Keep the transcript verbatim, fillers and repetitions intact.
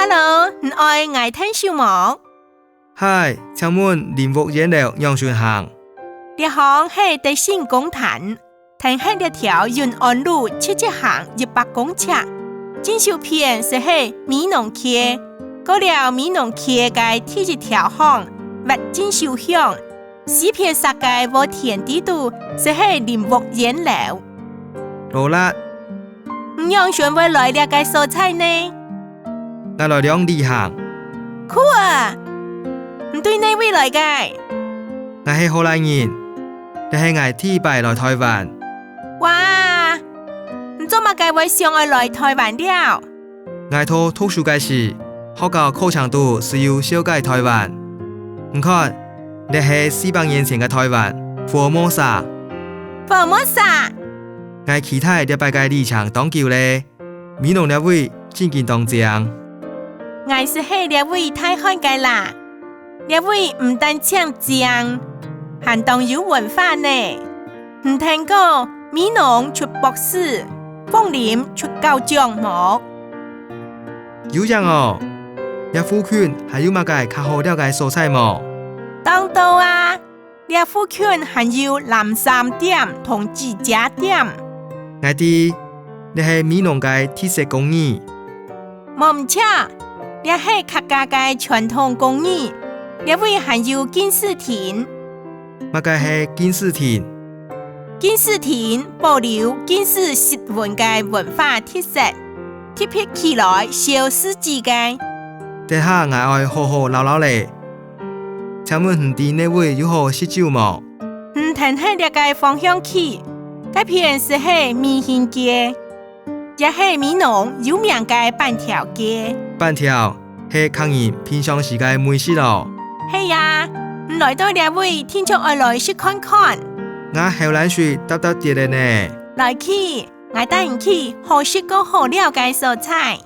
Hello，你愛𠊎𢯭手無？Hi，請問林屋菸樓仰般行？這項係德勝公壇，跈核這條永安路直直行一百公尺，正手片就係美濃街。過了美濃街个第一條巷，斡正手向， 四片石个禾田底肚就係林屋菸樓。勞力，你仰般會來這个所在呢？𠊎來尞旅行。Cool啊！你對哪位來个？𠊎係荷蘭人，這係𠊎第一擺來臺灣。哇！你做麼个會想愛來臺灣尞？ 𠊎在讀書个時，學校課程肚就有紹介臺灣。你看，這係四百年前个臺灣，Formosa。Formosa！𠊎期待這擺个旅程當久咧，美濃這位正經當靚。𠊎就係這位大漢个啦，這位毋單淨靚，還當有文化呢。 你聽過美濃出博士，鳳林出校長無？有影哦！這附近還有麼个較好尞个所在無？當多啊！這附近還有藍衫店同紙遮店。𠊎知，這係美濃个特色工藝。無毋著，這係客家个傳統工藝，這位還有敬字亭。 麼个係敬字亭？敬字亭保留敬字惜文个文化特色，特別起來燒字紙个。等下𠊎愛好好尞尞咧。請問你知哪位有好食晝無？你跈核這个方向去，該片就係美興街。 這係美濃有名个粄條街。粄條係客人平常時个美食哦。係啊，你來到這位，定著愛來食看看。𠊎口瀾水溚溚跌咧呢。來去，𠊎帶你去好食過好尞个所在。